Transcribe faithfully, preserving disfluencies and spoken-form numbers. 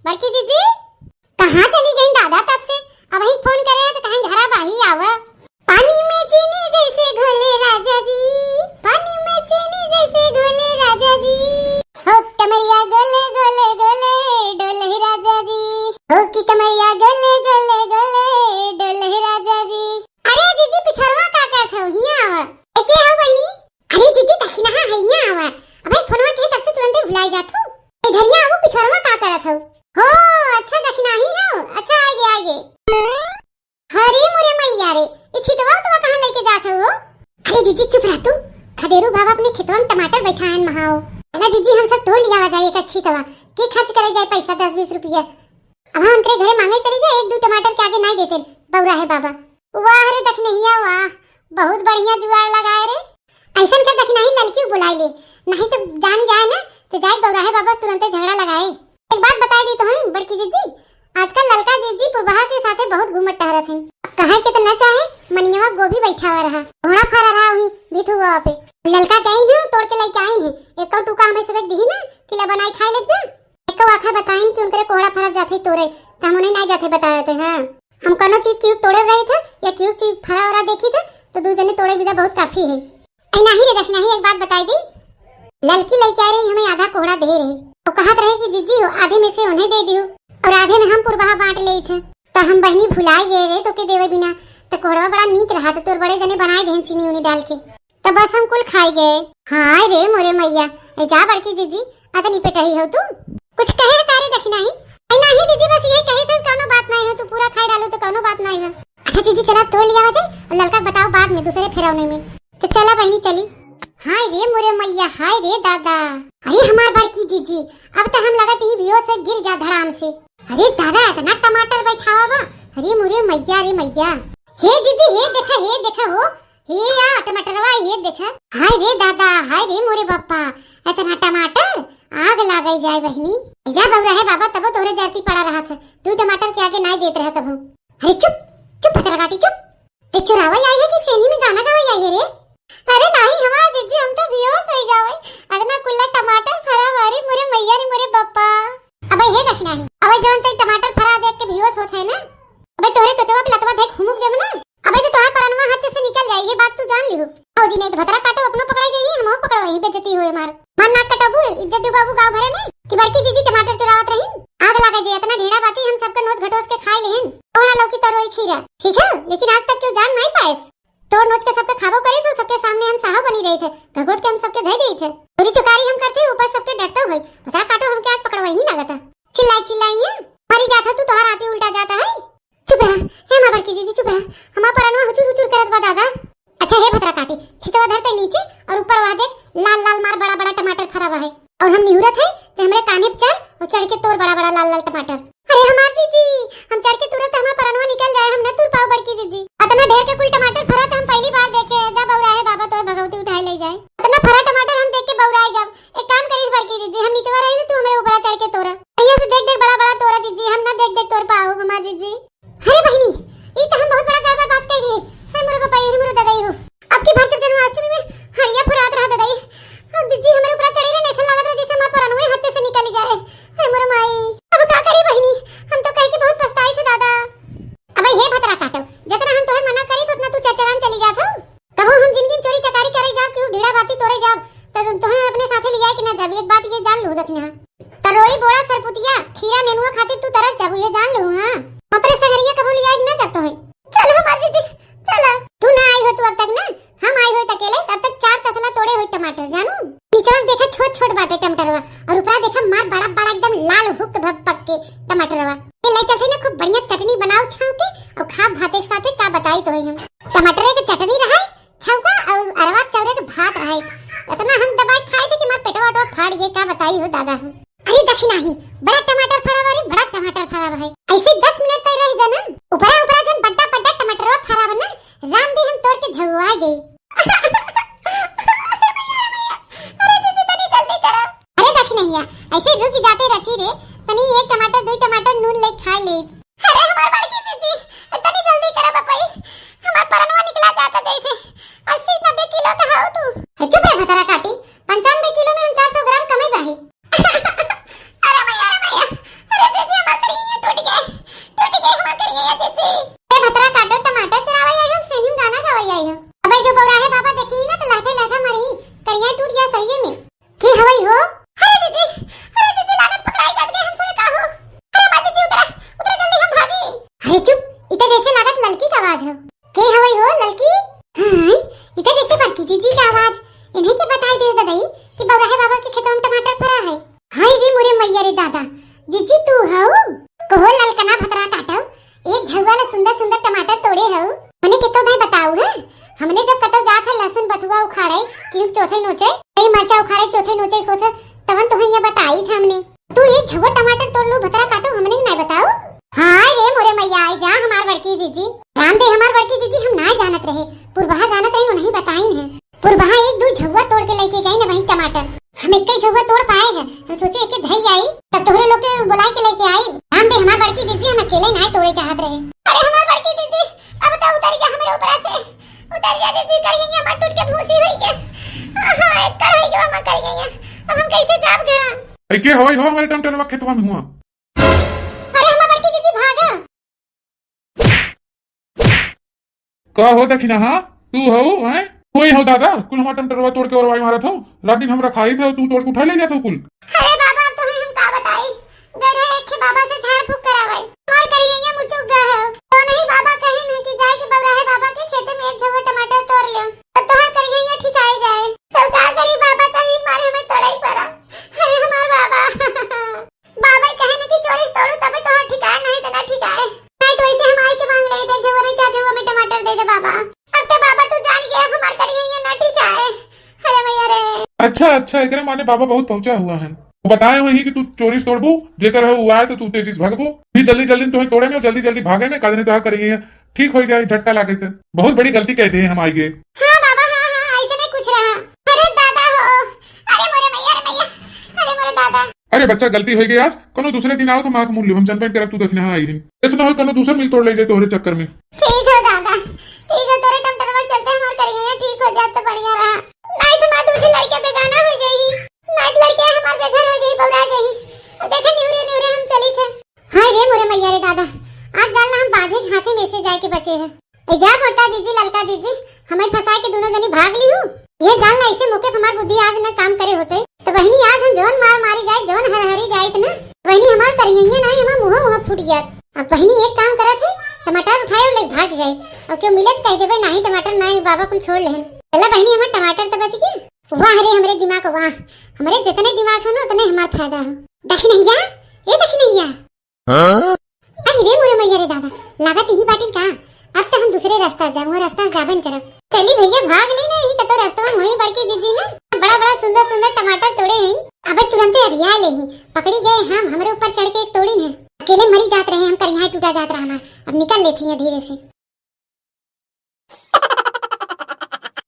बड़की जीजी, कहाँ चली गईं दादा तब से? अबहीं फोन करे हैं तो कहीं घरा बाही आवा। पानी में चीनी जैसे घोले राजा जी, पानी में चीनी जैसे घोले राजा जी, हो कमरिया गोले गोले गोले डोले राजा जी, हो की कमरिया गोले गोले गोले डोले राजा जी। अरे जीजी, पिछड़वा का करत हो? हियाँ आवा। ए, के हो बहिनी? अरे जीजी, दखिनहा है, हियाँ आवा। अबे फोनवा के तब से तुरंते भुलाई जात हो। ए, घरिया आवो, पिछड़वा का करत हो? हो, अच्छा दखिनही हो। अच्छा, आइगे, आइगे। अरे मोरे मैया रे, ई छितवा उतवा कहाँ लेके जात हो? अरे जीजी चुप रह तू, खदेरू बाबा अपने खेतवा में टमाटर बैठा है महाओ। चला जीजी हम सब तोड़ लियावा जाए एक छितवा, के खर्च करे जाए पैसा दस बीस रुपया। अब हम तेरे घरे मांगे चली जाए, एक दो टमाटर के आगे नहीं देते बौरा है बाबा। वाह रे दखिनहिया वाह, बहुत बढ़िया जुगाड़ लगाए रे। ऐसन कर दखिनही ललकी बुलाई ले, नहीं तो जान जाए ना तो जाए बौरा है बाबा से तुरंते झगड़ा लगाए। एक बात बताई दी तो हैं बड़की जीजी, आजकल ललका जीजी पुरबहा के साथे बहुत घूमत टहरत हैं। कहे के तो न चाहे, मनियवा गोभी बैठा हुआ रहा, घोड़ा फरा रहा वही भिथुआ पे। ललका गई ना तोड़ के लेके आई है, एक टुका हमें सुबह दी ना, किला बनाई खाए लग जा। एको आखर बताइन कि उनकरे कोहड़ा फरत जाथे तोरे, त हम उन्हें नहीं जाथे बताए थे, हाँ। हम कौनो चीज क्यों तोड़े रहे थे या क्यों चीज फरा ओरा देखी थे, तो दू जने तोड़े विदा बहुत काफी है। ऐ नाही रे दखिनही, एक बात बताई दी, ललकी लइके आ रही, हमें आधा कोहड़ा दे रही, तो कहत रहे कि जीजी हो, आधे में से उन्हें दे दियो और आधे में हम पुरबहा बांट ले थे। तो हम बहनी भुलाई गए रे, तो के देवे बिना, तो कोहड़ा बड़ा नीक रहा, तो तोर बड़े जने बनाए देहन चीनी उनी डाल के। तो बस हम कुल खाई गए। हाय रे मोरे मैया, ए जा बड़की जीजी, अतनी पेटही हो तू? कुछ कहे है तारे दखिनही? ए नाही जीजी, बस ये कहे थे, कौनो बात नहीं है, तू पूरा खाई डालो तो कौनो बात नहीं है। अच्छा जीजी, चला तोड़ लिया जाए और ललका बताओ बाद में दूसरे फेरौने में। तो चला बहनी चली। हाय रे मोरे मैया, हाय रे दादा। अरे हमार बड़की जीजी, अब तो हम लगत ही बेहोश हो गिर जा धड़ाम से। अरे दादा, इतना टमाटर बैठावा बा। अरे मोरे मैया रे मैया। हे जीजी, हे देखा, हे देखा हो, हे या टमाटरवा, ये देखा। हाय रे दादा, हाय रे मोरे बापा, इतना टमाटर, आग लागे जाए बहनी। जा बौरा है बाबा, तबो तोहरे जरती पड़ा रहा था, तू टमाटर के आगे नाई देत रहा कभू। अरे चुप, चुप भतरा काटी, चुप। ते चुरावे आई है कि सेनी में गाना गावे आई है रे? अरे नाही हमार जीजी, हम तो बेहोश हो जावे। अतना कुल्ला टमाटर फरा हुआ रे मोरे मैया रे मोरे बापा। अबे हे दखिनही, अबे जवन ते टमाटर फरा देख के बेहोश होत है ना, अबे तोहरे चोचवा पे लतवा धे घुमुक देब ना, अबे तो तोहार परनवा हाथ से निकल जाई, ये बात तू जान लिहू। भौजी नहीं तो भतरा काटो अपनो पकड़ाई जाइए, हम पकड़ो वहीं बेइज्जती हुए मार। मार नाक कटाबू, इज्जत डुबाबू गाँव भरे में कि बड़की जीजी टमाटर चुरावत रही। आग लागे जे इतना ढेड़ा बाती हम सबके नोच घटोस के खाए लेहन। तोहरा लौकी तरोई खीरा, ठीक है, लेकिन आज तक क्यों जान नहीं पाएस। तोड़ नोच के सबके खाबो करे थे, सबके सामने हम साहब बनी रहे थे, घगोट के हम सबके धे गई थे। चोरी चुकारी हम करते, ऊपर सबके डरते हुए। भतरा काटो हमके आज पकड़वा ही लागत है। चिल्लाई चिल्लाई है, मरी जाता तू, तोहार आती उल्टा जाता है। चुप रहा, हे माँ बड़की जीजी चुप रहा, हमार परनवा हुचुर हुचुर करत बा दादा। अच्छा हे भतरा काटी, छितवा धरते नीचे और ऊपर वहाँ देख लाल लाल मार बड़ा बड़ा टमाटर फरा हुआ है। और हम निहुरत है तो हमरे कान्हे पे चढ़ और चढ़ के तोड़ बड़ा बड़ा लाल लाल टमाटर। अरे हमार जीजी, हम चढ़ के तुरंत हमार परनवा निकल जाए, हम न तुर पाओ बड़की जीजी। अतना ढेर के कुल टमाटर फरा तो हम पहली बार देखे, जा बौरा है बाबा तोहे भगवती उठाए ले जाए। अतना फरा टमाटर हम देख के बौराए जाब। एक काम करी बड़की जीजी, हम नीचवा रही ना, तू हमरे ऊपर चढ़ के तोड़ा। भैया से देख देख बड़ा बड़ा तोड़ा जीजी, हम ना देख देख तोड़ पाओ हमार जीजी। अरे बहिनी, ई तो हम बहुत बड़ा गड़बड़ बात कह रहे। हे मोरे बाबा, हे मोरे दादा हो। अब की बार जब जन्माष्टमी में हरिया फुरात रहा दादा, अब जीजी हमरे ऊपर चढ़े रहे, ऐसा लागत रहा जैसे हमार परनवे हाथ से निकल जाए। हे मोरे माई, अब का करी बहिनी, हम तो कह के बहुत पछताई थे दादा। अबे हे भतरा काटो, जितना हम तोहे मना करी थे उतना तू चरचरान चली जात हो। कबो हम जिंदगी में चोरी चकारी करे जाब, केहू ढीड़ा बाती तोरे जाब, त तोहे अपने साथे लियाए के ना जाब, एक बात ये जान लू दखिनहा। तरोई बोड़ा सरपुतिया, खीरा नेनुआ खातिर तू तरस जाबू, ये जान लू, हाँ। अपने संगरिया कबो लियाए के ना जाब तोहे। चल हमार जीजी, चल। तू ना आई हो तू अब तक ना, हम आई हो अकेले, तब तक चार तसला तोड़े हुई टमाटर, जानू। नीचवा देखा छोट छोट बाटे टमाटरवा, और ऊपरा देखा मार बड़ा बड़ा एकदम लाल हुक भक पक के टमाटरवा। ये ले चलते ना खूब बढ़िया चटनी बनाओ छाव के, और खा भाते के साथे का बताई तोहे हम। टमाटरे के चटनी रहा, छौका और अरवा चौरे के भात रहे। इतना हम दबाई खाए थे कि मार पेटवा उटवा फाड़ गए, का बताई हो दादा हम। अरे दखिनही, बड़ा टमाटर फरा बा रे, बड़ा टमाटर फरा बा है। ऐसे दस मिनट तक रह जाना, ऊपरा ऊपरा जन बड्डा बड्डा टमाटरवा फरा बा ना, राम दी हम तोड़ के झगुआ दे। अरे जीजी तनी जल्दी करो। अरे दखिनहिया, ऐसे रुक जाते रहती रे, तनी एक टमाटर दो टमाटर नून ले खा ले। अरे हमार बड़की जीजी, तनी जल्दी करा बपई, हमार परनवा निकला जाता जैसे। अस्सी नब्बे किलो का हो तू। ए, चुप रे भतरा काटी, पंचानवे किलो में हम चार सौ ग्राम कमे बाही। अरे मैया, अरे मैया, अरे जीजी लो भतरा काटो, हमने नाय बताओ। हाय रे मोरे मैया, आई जा हमार बड़की जीजी। राम दे हमार बड़की जीजी, हम नाय जानत रहे, पुरबहा जानत रहे, उन्हीं बताइन है। पुरबहा एक दू झउआ तोड़ के लेके गई ना वहीं टमाटर, हम एक ही झउआ तोड़ पाए हैं। हम सोचे एके धई आई, तब तोहरे लोग के बुलाए के लेके आई। राम दे हमार बड़की जीजी, हम अकेले नाय तोड़े चाहत रहे। अरे हमार बड़की जीजी, अब तो उतर गया हमारे ऊपर से, उतर गया जीजी, कर गई हमार टूट के भूसी हुई के। हाँ, एक कर हुई के हम कर गई है, अब हम कैसे जाब घर? ऐ के हवाई हो हमारे टमटरवा खेतवा में हुआ। अरे हमार बड़की जीजी भागा। का हो दखिना, हाँ? तू हो, हैं? कोई हो दादा, कुल हमार टमटरवा तोड़ के ओरवाई मारत हो। रात दिन हम रखाई थे, तू तोड़ के उठा ले जात हो कुल। अरे बाबा, अब तुम्हें हम का बताई? गए रहे एक ठे बाबा से झाड़ फूक करावे। हमार करिया मुचुक गए है। तो नहीं बाबा कहे न कि जाए के बौराहे बाबा के खेते में एक झउआ टमाटर तोड़ लियो। अब तोहार करिया ठिकाई जाए। तो का करी बाबा, तो ही मारे हमें तोड़ाई पड़ा। अरे हमार बाबा। बाबा कहे न कि चोरी से तोड़ू तबे तोहार ठिकाए, नहीं तो ना ठिकाए। नहीं तो वैसे हम आई के मांग ले दे, झोरे चार झोरे में टमाटर दे दे बाबा। अब तो बाबा तू जान गया, अब हमार करिया ना ठिकाए। अरे मैया रे। अच्छा, अच्छा, एकरे माने बाबा बहुत पहुंचा हुआ है। वो बताए हुए ही कि तू चोरी से तोड़बू, जेकर है वो आए तो तू तेजी से भागबू। भी जल्दी जल्दी तुम्हें तोड़े में, जल्दी जल्दी भागे में, कादने तो करिए ठीक हो जाए, झटका लागे तो। बहुत बड़ी गलती कह दे हम आई गए। हाँ बाबा, हाँ, हाँ, ऐसे नहीं कुछ रहा। अरे दादा हो, अरे मोरे मैया रे मैया, अरे मोरे दादा। अरे बच्चा, गलती हो गई आज, कोनो दूसरे दिन आओ तो माँ के मुँह लियो, हम जन पेंट करब तू दखिना आई है। ऐसे ना हो कोनो दूसर मिल तोड़ ले जाए तोहरे चक्कर में। ठीक हो दादा, ठीक हो, तोरे टमटरवा चलते हमार करिया ठीक हो जात तो बढ़िया रहा। नहीं तो माँ दूसरे लड़के बेगाना हो जाई, नहीं तो लड़के हमार बेघर हो जाई, बौरा जाई। और देखे निउरे निउरे हम चली थे। हाय रे मोरे मैया रे दादा, आज जान ला हम बाझे के हाथे में से जाए के बचे हैं। ए जा मोटा जीजी, ललका जीजी, हमें फंसा के दोनों जनी भाग ली हूँ। ये जान ला, ऐसे मौके पे हमार बुद्धि आज न काम करे होते, तो बहिनी आज हम जौन मार मारी जाए, जौन हरहरी जाए इतना, बहिनी हमार करिया नहीं, हमार मुँह मुँह फूट गया। अब बहिनी एक काम करत है, टमाटर उठाए और ले भाग जाए, और क्यों मिले तो कह देबे, "नहीं टमाटर ना, बाबा कुल छोड़ लेहन।" चला बहिनी, हमार टमाटर तो बच गया। वाह रे हमरे दिमाग, वाह, हमरे जितने दिमाग है ना उतने हमार फायदा है। दखिनैया, ए दखिनैया, हाँ? अरे रे मोरे मैया रे दादा, लागत यही बाटिन का? अब तो हम दूसरे रास्ता जाब, वो रास्ता जाबे न करब। चली भैया, भाग ली ना, यही तो रास्ता में वही बड़की जीजी ने बड़ा बड़ा सुंदर सुंदर टमाटर तोड़े हैं। अबे तुरंते अधिया ले ही, पकड़ी गए हम, हमरे ऊपर चढ़ के एक तोड़िन है। अकेले मरी जात रहे हम, करिया टूटा जात रहा हमार। अब निकल लेती है धीरे से।